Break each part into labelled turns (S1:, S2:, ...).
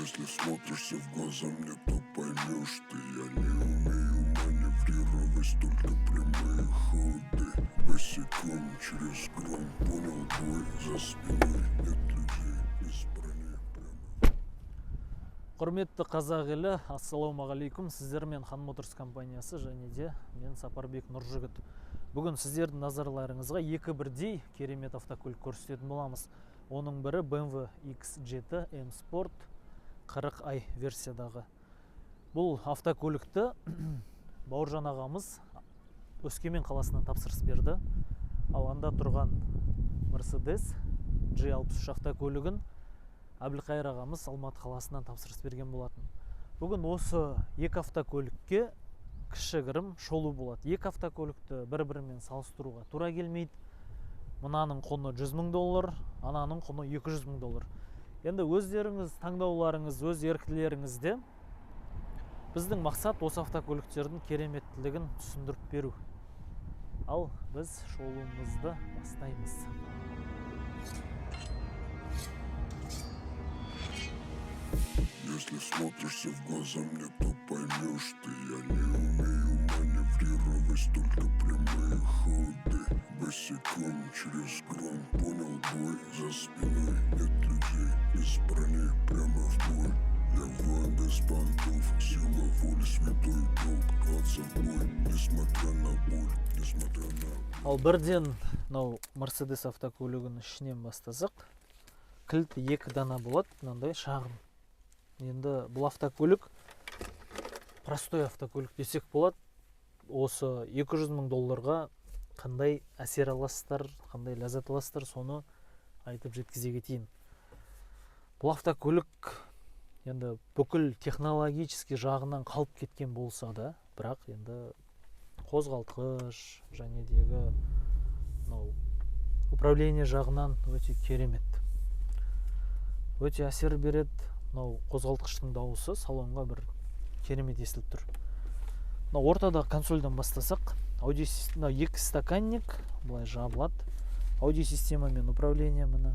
S1: Если смотришься в глаза мне, то поймешь ты. Я не умею маневрировать, только прямые ходы. Босиком через гром, понял бой. За спиной нет людей без брони. Прямо.
S2: Құрметті қазақ елі, ассалаумағалейкум! Сіздермен Хан Моторс компаниясы және де мен, Сапарбек Нұржігіт. Бүгін сіздердің назарларыңызға екі бірдей керемет автокөлік көрсететін боламыз. Оның бірі BMW X7 M Sport 40 i версиядағы. Бұл автокөлікті Бауыржан ағамыз Өскемен қаласынан тапсырыс берді. Ал анда тұрған Mercedes G63 автокөлігін Әбілқайыр ағамыз Алматы қаласынан тапсырыс берген болатын. Бүгін осы екі автокөлікке кішігірім шолу болады. Екі автокөлікті бір бірімен салыстыруға тура келмейді. Мынаның құны 100 мың доллар, ананың құны 200 мың доллар. Енді өздеріңіз таңдауларыңыз өз еркілеріңізде. Біздің мақсат — осы автокөліктердің кереметтілігін түсіндіріп беру. Ал біз шолуымызды бастаймыз.
S1: Если смотришься в глаза мне, то поймешь ты. Я не умею маневрировать, только прямые ходы. Босиком через гром, понял бой. За спиной нет людей без брони, прямо в бой. Я воин без понтов, сила воли, святой долг. Рваться в бой, несмотря на боль, несмотря на
S2: Ал бірден мынау Мерседес автокөлігінің ішінен бастасақ, кілті екі дана болады, мынандай шағын. Енді бұл автокөлік простой автокөлік десек болады. Осы 200 мың долларға қандай әсер аласыздар, қандай ләззат аласыздар, соны айтып жеткізе кетейін. Бұл автокөлік енді бүкіл технологический жағынан қалып кеткен болса да, бірақ енді қозғалтқыш және дегі мынау управление жағынан өте керемет, өте әсер береді. Мынау қозғалтқыштың дауысы салонға бір керемет естіліп тұр. Мынау ортадағы консольдан бастасақ, аудио, мынау екі стаканник былай жабылады, аудиосистемамен управление. Міне,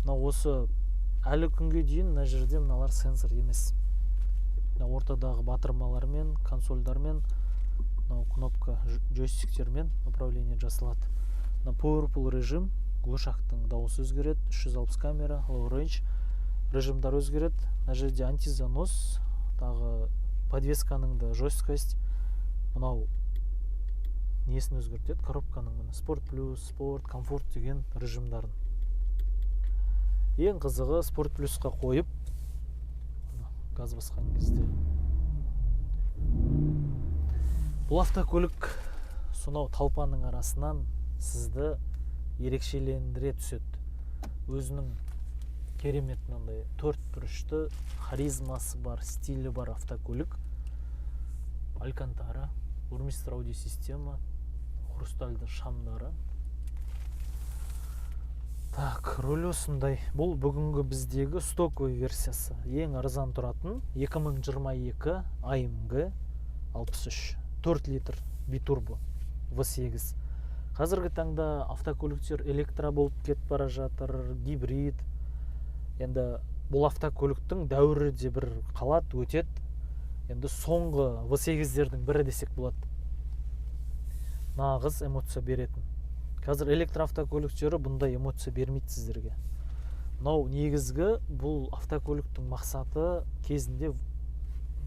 S2: мынау осы әлі күнге дейін мына жерде мыналар сенсор емес. Мына ортадағы батырмалармен, консольдармен, мынау кнопка, джойстиктермен управление жасалады. Мына Powerpool режим, глушактың дауысы өзгереді, 360 камера, low range режимдар өзгереді. Мына жерде антизанос, тағы подвесканың да жесткость, мынау несін өзгертеді коробканың, міне, спорт плюс, спорт, комфорт деген режимдарын. Ең қызығы, спорт плюсқа қойып, мына газ басқан кезде бұл автокөлік сонау толпаның арасынан сізді ерекшелендіре түседі. Өзінің керемет мынандай төрт бұрышты харизмасы бар, стилі бар автокөлік. Алькантара, Бурмистер аудиосистема, хрустальды шамдары. Так, руль осындай. Бұл бүгінгі біздегі стоковый версиясы, ең арзан тұратын 2022 AMG 63, 4 литр битурбо V8. Қазіргі таңда автокөліктер электро болып кетіп бара жатыр, гибрид. Енді бұл автокөліктің дәуірі де бір қалады, өтеді. Енді соңғы V8-дердің бірі десек болады, нағыз эмоция беретін. Қазір электроавтокөліктері бұндай эмоция бермейді сіздерге. Мынау негізгі бұл автокөліктің мақсаты кезінде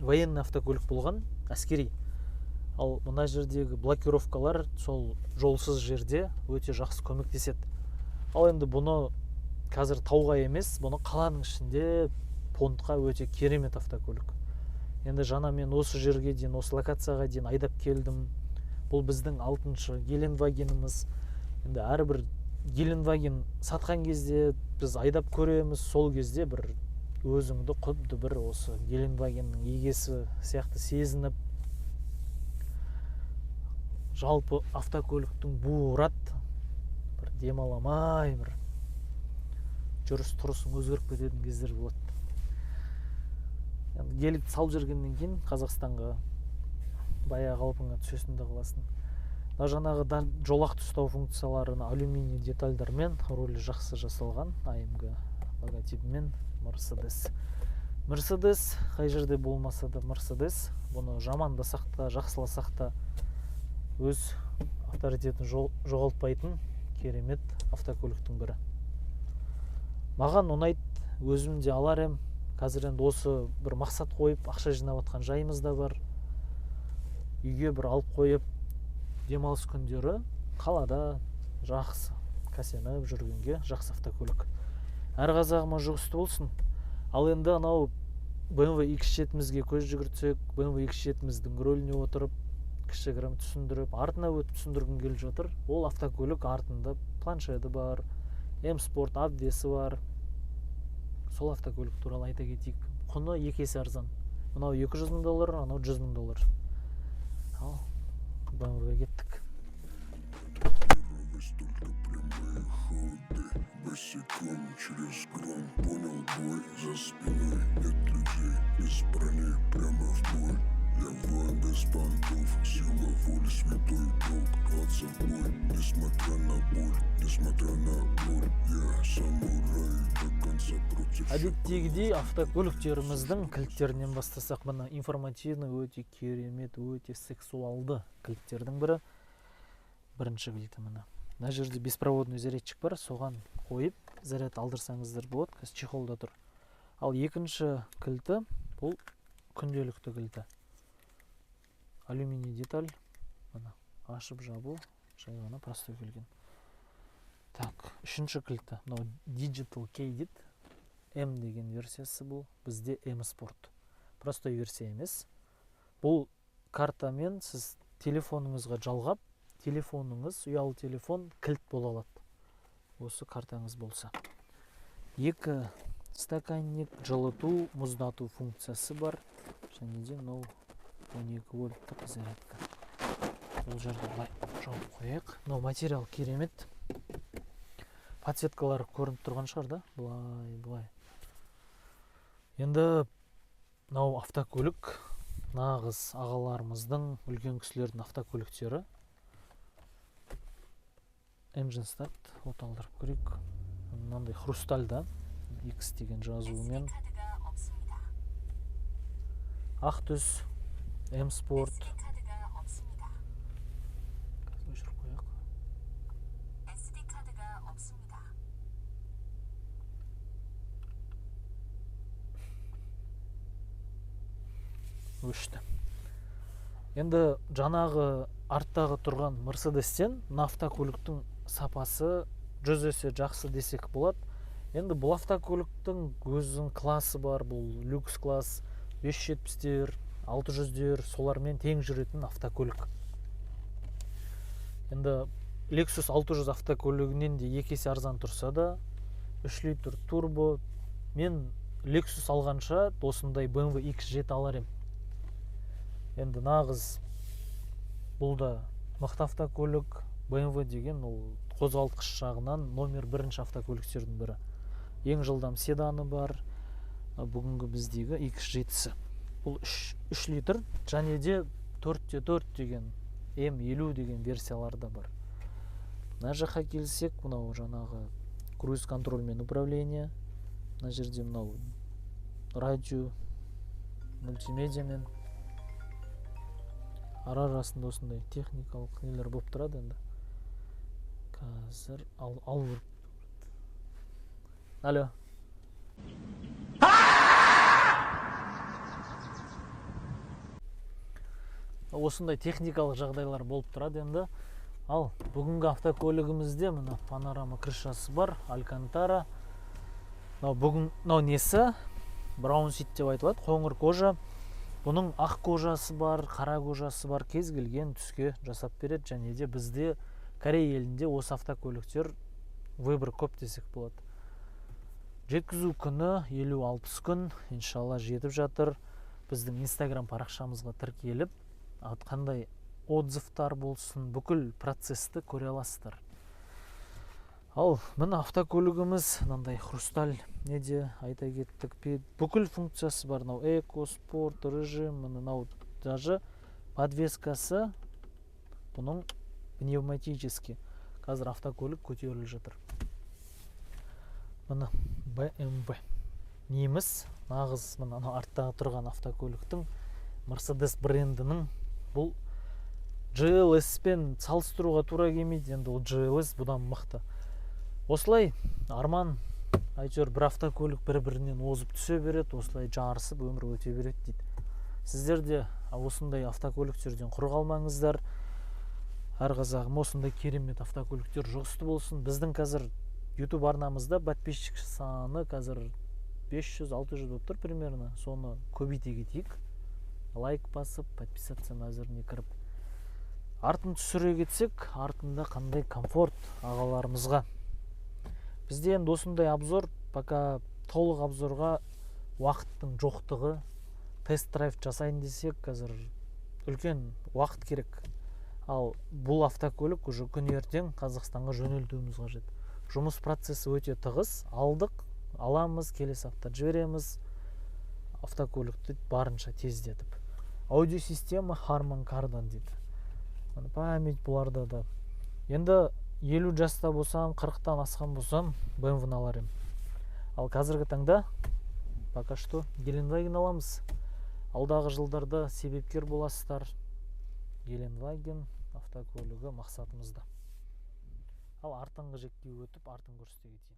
S2: военный автокөлік болған, әскери. Ал мына жердегі блокировкалар сол жолсыз жерде өте жақсы көмектеседі. Ал енді бұны қазір тауға емес, бұны қаланың ішінде понтқа өте керемет автокөлік. Енді жаңа мен осы жерге дейін, осы локацияға дейін айдап келдім. Бұл біздің алтыншы Гелендвагеніміз. Енді әрбір Гелендваген сатқан кезде біз айдап көреміз. Сол кезде бір өзіңді құдды бір осы Гелендвагеннің егесі сияқты сезініп, жалпы автокөліктің буы ұрады, бір демаламай, бір жүріс тұрысың өзгеріп кететін кездер болады. Енді геликті салып жүргеннен кейін Қазақстанға баяғы қалпыңа түсесің де қаласың. Мына жаңағы жолақты ұстау функциялары, мына алюминий детальдармен, рулі жақсы жасалған, AMG логотипімен Mercedes. Мерседес қай жерде болмаса да Мерседес, бұны жамандасақ та, жақсыласақ та өз авторитетін жоғалтпайтын керемет автокөліктің бірі. Маған ұнайды, өзім де алар ем. Қазір енді осы бір мақсат қойып, ақша жинап жатқан жайымыз да бар. Үйге бір алып қойып, демалыс күндері қалада жақсы кәсеніп жүргенге жақсы автокөлік. Әр қазағыма жұғысты болсын. Ал енді анау BMW X7-мізге көз жүгіртсек, BMW X7-міздің рөліне отырып, кішігірім түсіндіріп, артына өтіп түсіндіргім келіп жатыр. Ол автокөлік артында планшеті бар, M-Sport обвесі бар. Сол автокөлік туралы айта кетейік. Құны екі есе арзан. Мынау 200 мың доллар, анау 100 мың доллар. Ал, BMW-ге кеттік.
S1: Только прямые ходы, босиком через гром, понял бой, за спиной нет людей, без брони прямо в бой. Я воин без понтов, сила воли, святой долг, клад бой, несмотря на боль, несмотря на боль, я самурай до конца против.
S2: Әдеттегідей автокөліктеріміздің кілттерінен бастасақ, мына информативный, өте керемет, өте сексуалды кілттердің бірі. Бірінші кілті мына. Мына жерде беспроводной зарядчик бар, соған қойып заряд алдырсаңыздар болады, қазір чехолда тұр. Ал екінші кілті бұл күнделікті кілті. Алюминий деталь, мына ашып жабу жай ғана простой келген. Так, үшінші кілті мынау Digital Key дейді. М деген версиясы бұл, бізде M Sport. Простой версия емес. Бұл картамен сіз телефоныңызға жалғап, телефоныңыз, ұялы телефон кілт бола алады. Осы картаңыз болса. Екі стаканник, жылыту, мұздату функциясы бар. Және де мынау 12 вольттық зарядка. Бұл жерді былай жауып қояйық. Мынау материал керемет. Подсветкалары көрініп тұрған шығар да? Былай, былай. Енді мынау автокөлік нағыз ағаларымыздың, үлкен кісілердің автокөліктері. Engine start, от алдырып көрейік. Мынандай хрустальда X деген жазуымен. Ақ түс, M Sport. Қазір өшіріп қояйық. Өшті. Енді жаңағы арттағы тұрған Мерседестен мына автокөліктің сапасы 100 есе жақсы десек болады. Енді бұл автокөліктің өзінің классы бар, бұл люкс класс, 570-тер, 600-дер, солармен тең жүретін автокөлік. Енді Lexus 600 автокөлігінен де екі есе арзан тұрса да, 3 литр турбо. Мен Lexus алғанша осындай BMW X7 алар едім. Енді нағыз бұл да мықты автокөлік. BMW деген ол қозғалтқыш жағынан номер бірінші автокөліктердің бірі. Ең жылдам седаны бар. Бүгінгі біздегі X7-сі. Бұл 3 литр және де 4.4 деген М50 деген версиялар да бар. Мына жаққа келсек, мынау жаңағы круиз контрольмен управление. Мына жерде мынау радио, мультимедиамен. Ара арасында осындай техникалық нелер болып тұрады енді. Қазір алу керек. Алло. Осындай техникалық жағдайлар болып тұрады енді. Ал бүгінгі автокөлігімізде мына панорама крышасы бар, Алькантара. Мынау бүгін, мынау несі? Браун сит деп айтылады, қоңыр кожа. Бұның ақ кожасы бар, қара кожасы бар, кез келген түске жасап береді. Және де бізде Корея елінде осы автокөліктер выбор көп десек болады. Жеткізу күні 50-60 күн, иншалла жетіп жатыр. Біздің Инстаграм парақшамызға тіркеліп, қандай отзывтар болсын, бүкіл процессті көре аласыздар. Ал міне автокөлігіміз мынандай хрусталь неде айта кеттік, бүкіл функциясы бар. Мынау эко, спорт режим, мынау даже подвескасы бұның пневматический. Қазір автокөлік көтеріліп жатыр. Міне BMW неміс Нағыз мына анау арттағы тұрған автокөліктің, Mercedes брендінің, бұл GLS пен салыстыруға тура келмейді. Енді ол GLS бұдан мықты. Осылай арман, әйтеуір бір автокөлік бір-бірінен озып түсе береді, осылай жарысып өмір өте береді дейді. Сіздер де осындай автокөліктерден құр қалмаңыздар. Әр қазағым осындай керемет автокөліктер жұғысты болсын. Біздің қазір YouTube арнамызда подписчик саны қазір 500-600 болып тұр примерно. Соны көбейте кетейік. Лайк басып, подписаться мәзіріне кіріп. Артын түсіре кетсек, артында қандай комфорт ағаларымызға. Бізде енді осындай обзор, пока толық обзорға уақыттың жоқтығы, тест-драйв жасайын десек, қазір үлкен уақыт керек. Ал бұл автокөлік уже күн ертең Қазақстанға жөнелтуіміз қажет. Жұмыс процесі өте тығыз. Алдық, аламыз, келесі апта жібереміз. Автокөлікті барынша тездетіп. Аудиосистема Harman Kardon дейді. Міне, память бұларда да. Енді 50 жаста болсам, 40-тан асқан болсам, BMW-ны алар едім. Ал қазіргі таңда пока что Гелендваген аламыз. Алдағы жылдарда себепкер боласыздар. Гелендваген автокөлігі мақсатымызда. Ал артыңғы жекке өтіп, артын көрсете кетейін.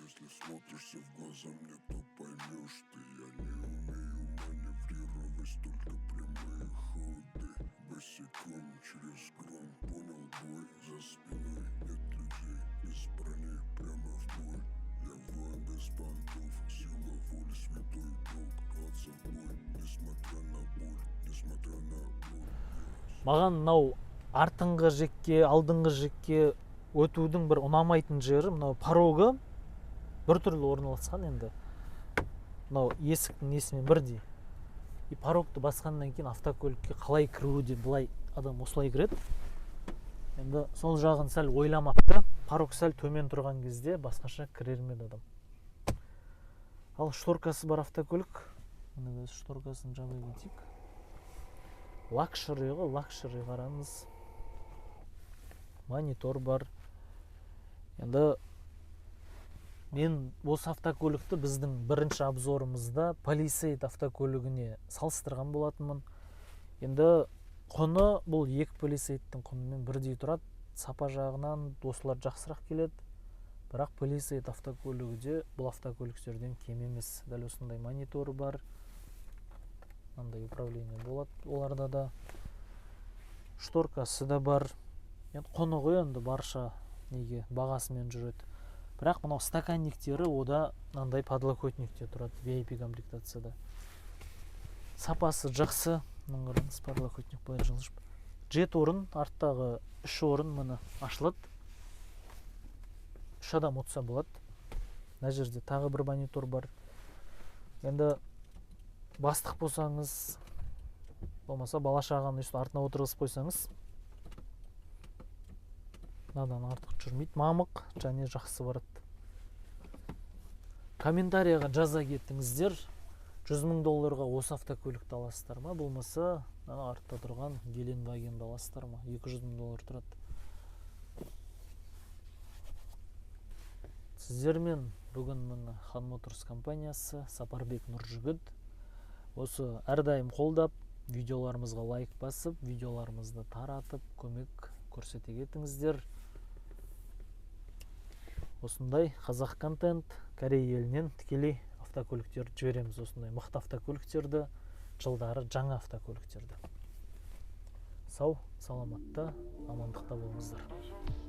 S1: Если смотришься в глаза мне, то поймешь ты, я не умею маневрировать, только прямые ходы. Босиком через гром, понял бой, за спиной нет людей, без брони прямо в бой. Я воин без понтов, сила воли, святой долг, рваться в бой, несмотря на боль, несмотря на боль.
S2: Маған мынау артыңғы жекке, алдыңғы жекке өтудің бір ұнамайтын жері, мынау порогы біртүрлі орналасқан енді. Мынау есіктің несімен бірдей. И порогты басқаннан кейін автокөлікке қалай кіруі де былай адам осылай кіреді. Енді сол жағын сәл ойламапты. Порог сәл төмен тұрған кезде басқаша кірер ме еді адам. Ал шторкасы бар автокөлік. Міне, біз шторкасын жаба кетейік. Лакшери ғой, лакшери, қараңыз. Монитор бар. Енді мен осы автокөлікті біздің бірінші обзорымызда Palisade автокөлігіне салыстырған болатынмын. Енді құны бұл екі Palisade-тің құнымен бірдей тұрады. Сапа жағынан осылар жақсырақ келеді. Бірақ Palisade автокөлігі де бұл автокөліктерден кем емес. Дәл осындай мониторы бар. Мынандай управление болады оларда да. Шторкасы да бар. Енді құны ғой, енді барша неге бағасымен жүреді. Бірақ мынау стаканниктері ода мынандай подлокотникте тұрады VIP комплектацияда. Сапасы жақсы. Мына қараңыз, подлокотник былай жылжып. 7 орын, арттағы 3 орын міне ашылады. 3 адам отырса болады. Мына жерде тағы бір монитор бар. Енді бастық болсаңыз, болмаса бала шағаны өйстіп артына отырғызып қойсаңыз, мынадан артық жүрмейді. Мамық және жақсы барады. Комментарияға жаза кетіңіздер. 100 мың долларға осы автокөлікті аласыздар ма, болмаса ана артта тұрған Гелендвагенді аласыздар ма? 200 мың доллар тұрады. Сіздермен бүгін міне Хан Моторс компаниясы, Сапарбек Нұржігіт. Осы әрдайым қолдап, видеоларымызға лайк басып, видеоларымызды таратып, көмек көрсете кетіңіздер. Осындай қазақ контент, Корей елінен тікелей автокөліктерді жібереміз. Осындай мықты автокөліктерді, жылдары жаңа автокөліктерді. Сау, саламатта, амандықта болыңыздар.